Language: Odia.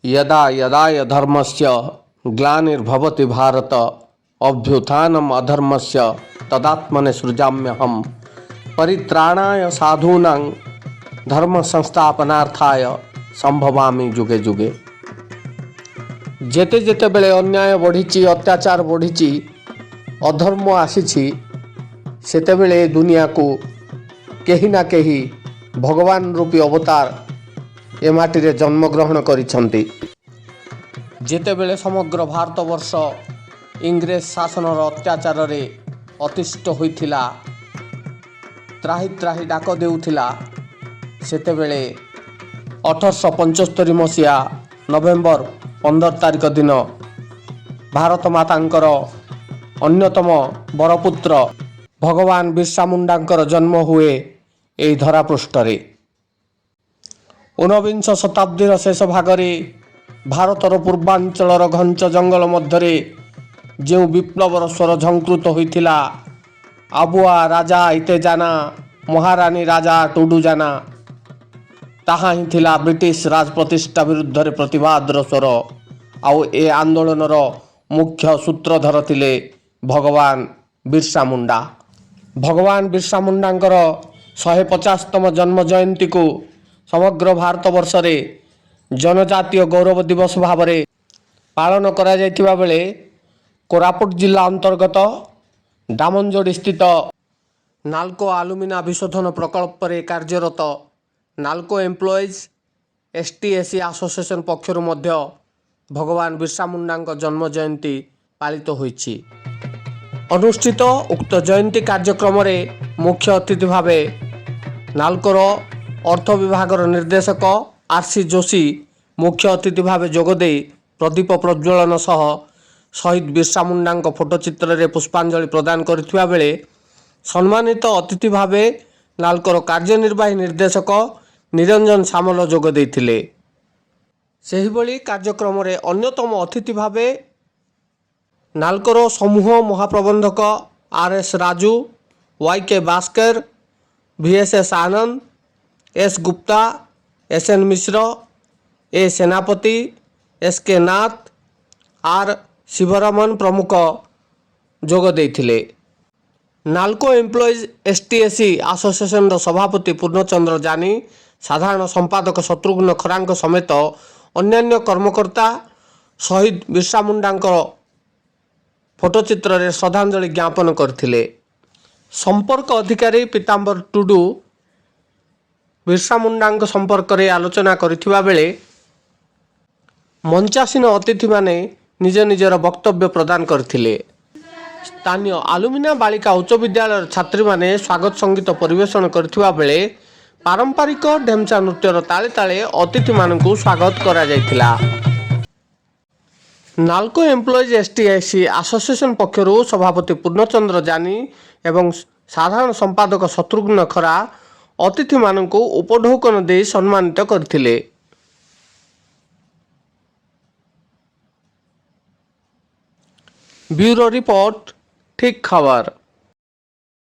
यदा यदा ह्यधर्मस्य ग्लानिर्भवति भारत, अभ्युत्थानम् अधर्मस्य तदात्मानं सृजाम्यहम्। परित्राणाय साधूनां धर्म संस्थापनार्थाय संभवामि युगे युगे। ଯେତେ ଯେତେବେଳେ ଅନ୍ୟାୟ ବଢ଼ିଛି, ଅତ୍ୟାଚାର ବଢ଼ିଛି, ଅଧର୍ମ ଆସିଛି, ସେତେବେଳେ ଏ ଦୁନିଆକୁ କେହି ନା କେହି ଭଗବାନ ରୂପୀ ଅବତାର ଏ ମାଟିରେ ଜନ୍ମଗ୍ରହଣ କରିଛନ୍ତି। ଯେତେବେଳେ ସମଗ୍ର ଭାରତବର୍ଷ ଇଂରେଜ ଶାସନର ଅତ୍ୟାଚାରରେ ଅତିଷ୍ଠ ହୋଇଥିଲା, ତ୍ରାହି ତ୍ରାହି ଡାକ ଦେଉଥିଲା, ସେତେବେଳେ 1875 ମସିହା ନଭେମ୍ବର 15 ତାରିଖ ଦିନ ଭାରତ ମାତାଙ୍କର ଅନ୍ୟତମ ବରପୁତ୍ର ଭଗବାନ ବିର୍ସା ମୁଣ୍ଡାଙ୍କର ଜନ୍ମ ହୁଏ ଏହି ଧରାପୃଷ୍ଠରେ। ଊନବିଂଶ ଶତାବ୍ଦୀର ଶେଷ ଭାଗରେ ଭାରତର ପୂର୍ବାଞ୍ଚଳର ଘଞ୍ଚ ଜଙ୍ଗଲ ମଧ୍ୟରେ ଯେଉଁ ବିପ୍ଳବର ସ୍ୱର ଝଙ୍କୃତ ହୋଇଥିଲା, "ଆବୁଆ ରାଜା ଇତେ ଜାନା, ମହାରାନୀ ରାଜା ଟୁଡୁ ଜାନା", ତାହା ହିଁ ଥିଲା ବ୍ରିଟିଶ ରାଜ ପ୍ରତିଷ୍ଠା ବିରୁଦ୍ଧରେ ପ୍ରତିବାଦର ସ୍ୱର। ଆଉ ଏ ଆନ୍ଦୋଳନର ମୁଖ୍ୟ ସୂତ୍ରଧର ଥିଲେ ଭଗବାନ ବିର୍ସା ମୁଣ୍ଡା। ଭଗବାନ ବିର୍ସା ମୁଣ୍ଡାଙ୍କର 150ତମ ଜନ୍ମ ଜୟନ୍ତୀକୁ ସମଗ୍ର ଭାରତବର୍ଷରେ ଜନଜାତୀୟ ଗୌରବ ଦିବସ ଭାବରେ ପାଳନ କରାଯାଇଥିବା ବେଳେ କୋରାପୁଟ ଜିଲ୍ଲା ଅନ୍ତର୍ଗତ ଦାମନଯୋଡ଼ି ସ୍ଥିତ ନାଲକୋ ଆଲୁମିନା ବିଶୋଧନ ପ୍ରକଳ୍ପରେ କାର୍ଯ୍ୟରତ ନାଲକୋ ଏମ୍ପ୍ଲୟିଜ୍ ଏସ୍ଟିଏସି ଆସୋସିଏସନ୍ ପକ୍ଷରୁ ମଧ୍ୟ ଭଗବାନ ବିର୍ସା ମୁଣ୍ଡାଙ୍କ ଜନ୍ମ ଜୟନ୍ତୀ ପାଳିତ ହୋଇଛି। ଅନୁଷ୍ଠିତ ଉକ୍ତ ଜୟନ୍ତୀ କାର୍ଯ୍ୟକ୍ରମରେ ମୁଖ୍ୟ ଅତିଥି ଭାବେ ନାଲକୋର ଅର୍ଥ ବିଭାଗର ନିର୍ଦ୍ଦେଶକ ଆର୍ ସି ଯୋଶୀ ମୁଖ୍ୟ ଅତିଥି ଭାବେ ଯୋଗଦେଇ ପ୍ରଦୀପ ପ୍ରଜ୍ୱଳନ ସହ ଶହୀଦ ବିର୍ସା ମୁଣ୍ଡାଙ୍କ ଫଟୋଚିତ୍ରରେ ପୁଷ୍ପାଞ୍ଜଳି ପ୍ରଦାନ କରିଥିବା ବେଳେ ସମ୍ମାନିତ ଅତିଥି ଭାବେ ନାଲକୋର କାର୍ଯ୍ୟନିର୍ବାହୀ ନିର୍ଦ୍ଦେଶକ ନିରଞ୍ଜନ ସାମଲ ଯୋଗ ଦେଇଥିଲେ। ସେହିଭଳି କାର୍ଯ୍ୟକ୍ରମରେ ଅନ୍ୟତମ ଅତିଥି ଭାବେ ନାଲକୋର ସମୂହ ମହାପ୍ରବନ୍ଧକ R S Raju, Y K Bhaskar, VSS Anand, S Gupta, S N Mishra, A Senapati, S K Nath, R Sivaraman ପ୍ରମୁଖ ଯୋଗ ଦେଇଥିଲେ। ନାଲକୋ ଏମ୍ପ୍ଲୟିଜ୍ ଏସ୍ଟିଏସି ଆସୋସିଏସନର ସଭାପତି ପୂର୍ଣ୍ଣଚନ୍ଦ୍ର ଜାନି, ସାଧାରଣ ସମ୍ପାଦକ ଶତ୍ରୁଘ୍ନ ଖରାଙ୍କ ସମେତ ଅନ୍ୟାନ୍ୟ କର୍ମକର୍ତ୍ତା ଶହୀଦ ବିର୍ସା ମୁଣ୍ଡାଙ୍କର ଫଟୋଚିତ୍ରରେ ଶ୍ରଦ୍ଧାଞ୍ଜଳି ଜ୍ଞାପନ କରିଥିଲେ। ସମ୍ପର୍କ ଅଧିକାରୀ ପୀତାମ୍ବର ଟୁଡୁ ବିର୍ସା ମୁଣ୍ଡାଙ୍କ ସମ୍ପର୍କରେ ଆଲୋଚନା କରିଥିବା ବେଳେ ମଞ୍ଚାସୀନ ଅତିଥିମାନେ ନିଜ ନିଜର ବକ୍ତବ୍ୟ ପ୍ରଦାନ କରିଥିଲେ। ସ୍ଥାନୀୟ ଆଲୁମିନା ବାଳିକା ଉଚ୍ଚ ବିଦ୍ୟାଳୟର ଛାତ୍ରୀମାନେ ସ୍ୱାଗତ ସଙ୍ଗୀତ ପରିବେଷଣ କରିଥିବା ବେଳେ ପାରମ୍ପରିକ ଢେମଚା ନୃତ୍ୟର ତାଳେ ତାଳେ ଅତିଥିମାନଙ୍କୁ ସ୍ୱାଗତ କରାଯାଇଥିଲା। ନାଲକୋ ଏମ୍ପ୍ଲୟିଜ୍ ଏସ୍ଟିଆଇସି ଆସୋସିଏସନ୍ ପକ୍ଷରୁ ସଭାପତି ପୂର୍ଣ୍ଣଚନ୍ଦ୍ର ଜାନି ଏବଂ ସାଧାରଣ ସମ୍ପାଦକ ଶତ୍ରୁଘ୍ନ ଖରା ଅତିଥିମାନଙ୍କୁ ଉପଢୌକନ ଦେଇ ସମ୍ମାନିତ କରିଥିଲେ। ବ୍ୟୁରୋ ରିପୋର୍ଟ, ଠିକ୍ ଖବର।